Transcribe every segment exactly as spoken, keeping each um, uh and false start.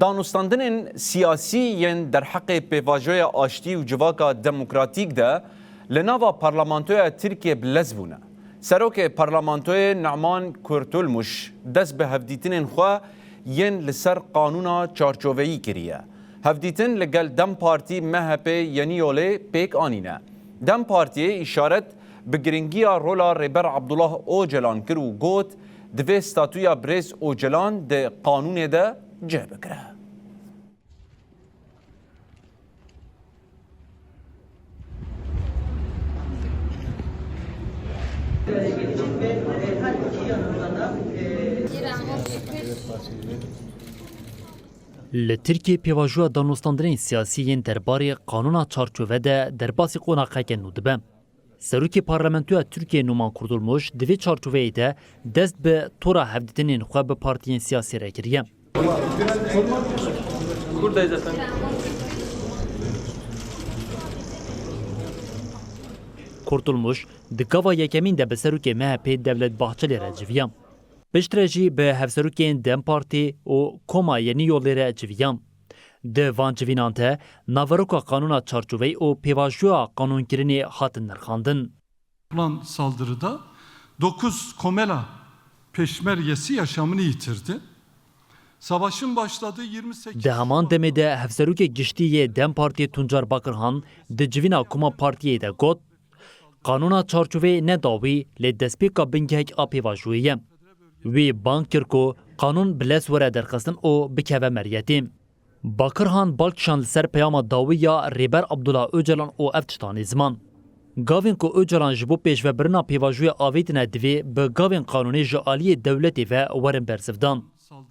Danûstandinên siyasî yên derheqê pêvajoya aştî û civaka demokratîk de li nava parlamentoya Tirkiyê bi lez bûne. Serokê parlamentoyê Numan Kurtulmuş dest bi hevdîtinên xwe yên li ser qanûna çarçoveyî kiriye. Hevdîtin li gel DEM Partî, MHP, Yenî Yolê pêk anîne. DEM Partiyê îşaret bi giringiya rola Rêber Abdullah Ocalan kir û got, divê statûya birêz Ocalan di qanûnê de cih bigire. Li Tirkiyê pêvajoya danûstandinên siyasî yên derbarê qanûna çarçove de derbasî qonaxeke nû dibe. Serokê Parlamentoya Tirkiyê Numan Kurtulmuş di vê çarçoveyê de dest bi tora hevdîtinên xwe bi partiyên siyasî re kiriye. Kurtulmuş di gava yekemîn de bi serokê MHP Devlet Bahçelî re civiya. Piştre jî bi hevserokên DEM Partî û Koma Yenî Yolê re civiya. Di van civînan de naveroka qanûna çarçoveyî û pêvajoya qanûnkirinê hatin nirxandin. Yapılan saldırıda dokuz Komela peşmergesi yaşamını yitirdi. Savaşın başladığı yirmi sekiz Di heman demê de hevserokê giştî yê DEM Partiyê Tuncer Bakirhan di civîna Koma Partiyê de got, qanûna çarçoveyê ne dawî lê destpêka bingehek a pêvajoyê ye. Wî bang kir ku qanûn bi lez were derxistin û bikeve meriyetê. Bakirhan bal kişand li ser peyama dawî ya Rêber Abdullah Ocalan û ev tiştanê ziman. Gavên ku Ocalan ji bo pêşvebirina pêvajoya avêtine divê bi gavên qanûnê ji aliyê dewletê ve werin bersivdan.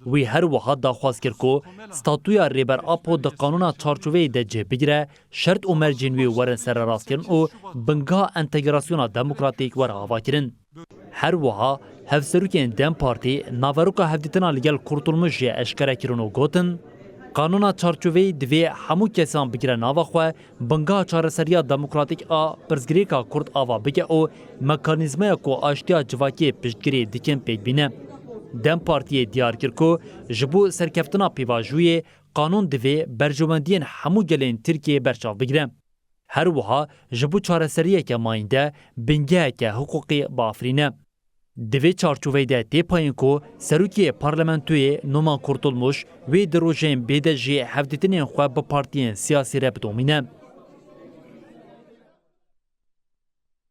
Wî her wiha daxwaz kir ku statûya Rêber Apo di qanûna çarçoveyê de cih bigire, şert û mercên wî werin sererastkirin û bingeha entegrasyona demokratîk were avakirin. Her wiha hevserokên DEM Partî naveroka hevdîtina li gel Kurtulmuş jî eşkere kirin û gotin, qanûna çarçoveyî divê hemû kesan bigire nava xwe, bingeha çareseriya demokratîk a pirsgirêka Kurd ava bike û mekanîzmaya ku aştiya civakiyê piştgirî dikin pêk bîne. DEM Partiyê diyar kir ku ji bo serkeftina pêvajoyê qanûn divê berjewendiyên hemû gelên Tirkiyê berçav bigire. Her wiha ji bo çareseriyeke mayînde bingeheke hiqûqî biafirîne. Di vê çarçoveyê de tê payîn ku serokê parlamentoyê Numan Kurtulmuş wê di rojên bê de jî hevdîtinên xwe bi partiyên siyasî re bidomîne.